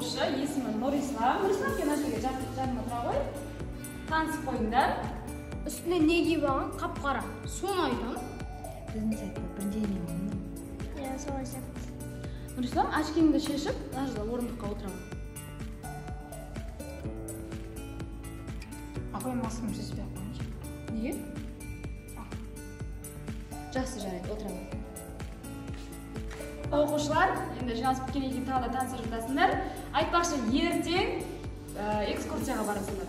оқушы, есімі Нұрислам. Нұрислам, сен мына жерге жаныма тұра ғой. Танысып қойыңдар. Үстіне не киіп алған? Қап-қара. Соны айтамын. Біздің сайтта бірдеңе болмайды. Иә, солай сияқты. Нұрислам, очкиіңді шешіп, мына жерде орындыққа отырамын. Апай, маскамды шешпей ақ қояйыншы. Неге? Жақсы, жарайды, отырамын. Оқушылар, енді жиналыс біткеннен кейін тағы да танысып жатасыңдар. Айтпақшы, ертең экскурсияға барасыңдар.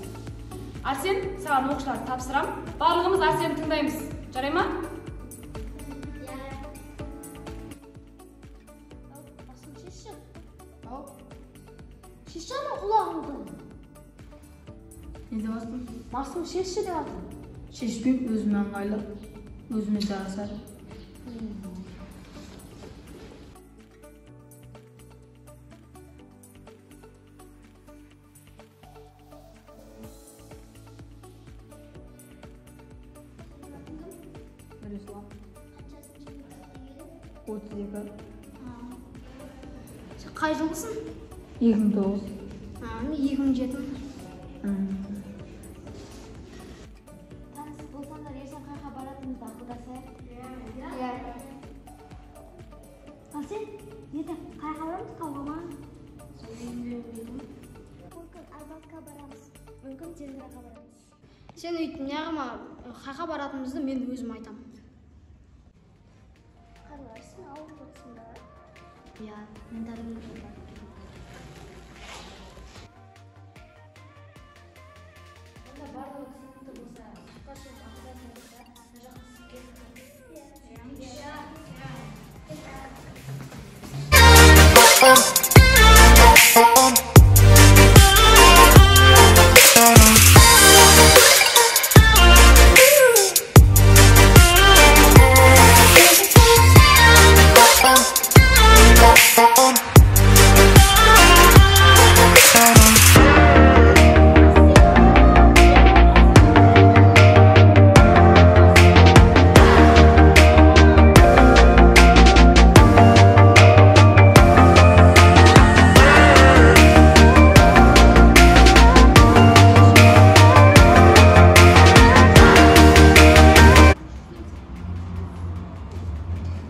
Арсен, саған оқушыларды тапсырам. Барлығымыз Арсенді тыңдаймыз. Жарай ма? Иә. Басын шешші. Ау. Шешші ана құлағыңды. Не деп жатырсың? Маскамды шешші деп жатырмын. Шешпеймін, өзіме ыңғайлы, өзіме жарасады. Нұрислам. Қаншасыншы мектепте едің? 32. Сен қай жылғысың? 2009. Мен 2007. Таныс болсаңдар, ертең қайға баратынымызды ақылдасайық. Иә. Ал сен ертең қайға барамыз, тауға ма? Мүмкін Арбатқа барамыз, мүмкін Зердараға барамыз. Сен өйтіп неғыма, қайға баратынымызды мен өзім айтамын. Қарлығаш, сен ауырып отырсың ба? Иә, мен дәрігерге барып келдім. Онда барлығы түсінікті болса, сыртқа шығып ақылдасайық та, мына жақта ысып кетті. Иә.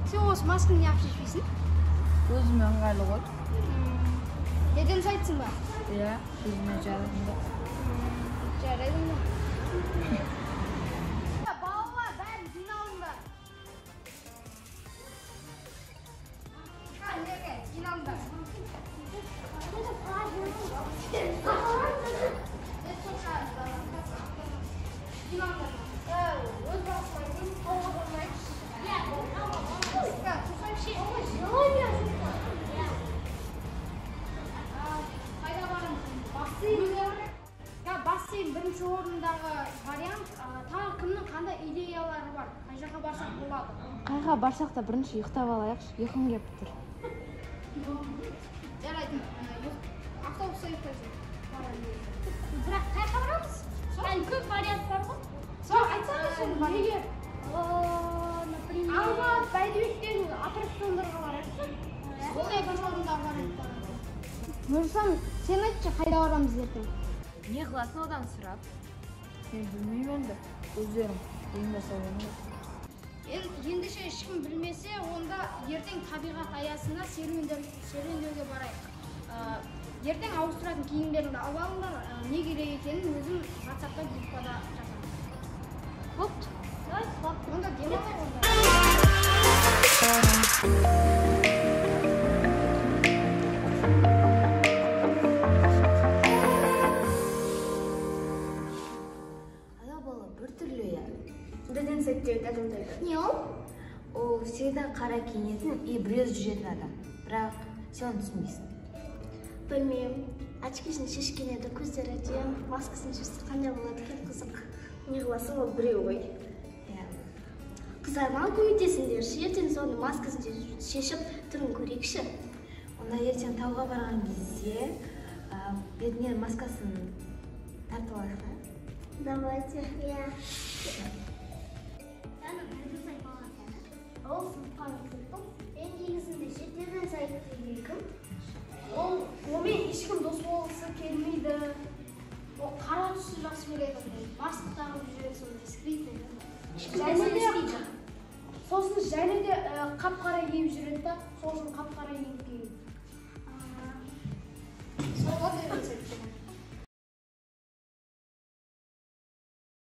Сен осы масканы неғып шешпейсің? Өзіме ыңғайлы ғой. Деден сайтсың ба? Иә, өзіме жарасымды. Жарайды онда. Балалар, бәрін жиналыңдар. Жерге жиналыңдар. Жиналыңдар. Өз басыңның тауға бармайық. Қайда барамыз? Бассейн бірінші орындағы вариант. Тағы кімнің қандай идеялары бар? Қай жаққа барсақ болады? Қайға барсақ та бірінші ұйықтап алайықшы, ұйқым келіп тұр. Жарайды, автобуста ұйықтайсың. Бірақ қайға барамыз? Әлі көп вариант бар ғой. Сол, айтсаңызшы енді неге? Например, Алма, Бәйдібектен аттракциондарға барайықшы. Сол екінші орындағы вариант бар. Нұрислам, сен айтшы, қайда барамыз ертең? Не қыласың одан сұрап? Мен білмеймін енді, өздерің ұйымдаса беріңдер. Ендеше ешкім білмесе, онда ертең табиғат аясында серуендеуге барайық. Ертең ауыстыратын киімдеріңді алып алыңдар, не керек екенін өзім WhatsApp'та группада жазамын. Бопты. Онда демалайық онда. Ана бала біртүрлі иә. Деден сәтте адамды айтады. Не ол? Ол всегда қара киінетін и біреу жүретін адам. Бірақ сен оны түсінбейсің. Білмеймін. Очкисін шешкен еді, көздері әдемі, маскасын шешсе қандай болады екен, қызық. Не қыласың, ол біреу ғой. Иә. Қыздар, маған көмектесіңдерші, ертең соны маскасын шешіп түрін көрейікші. Онда ертең тауға барған кезде бетіне маскасын тартып алайық та? Давайте. Иә. Ол сыныпқа кірдім. Мен негізінде шетелден сайып деген кім? Ол онымен ешкім Ешкім Және де сөйлеспейді. Сосын және де қап-қара киіп жүреді да, сол үшін қап-қара киім киген. Сол ондай концерт.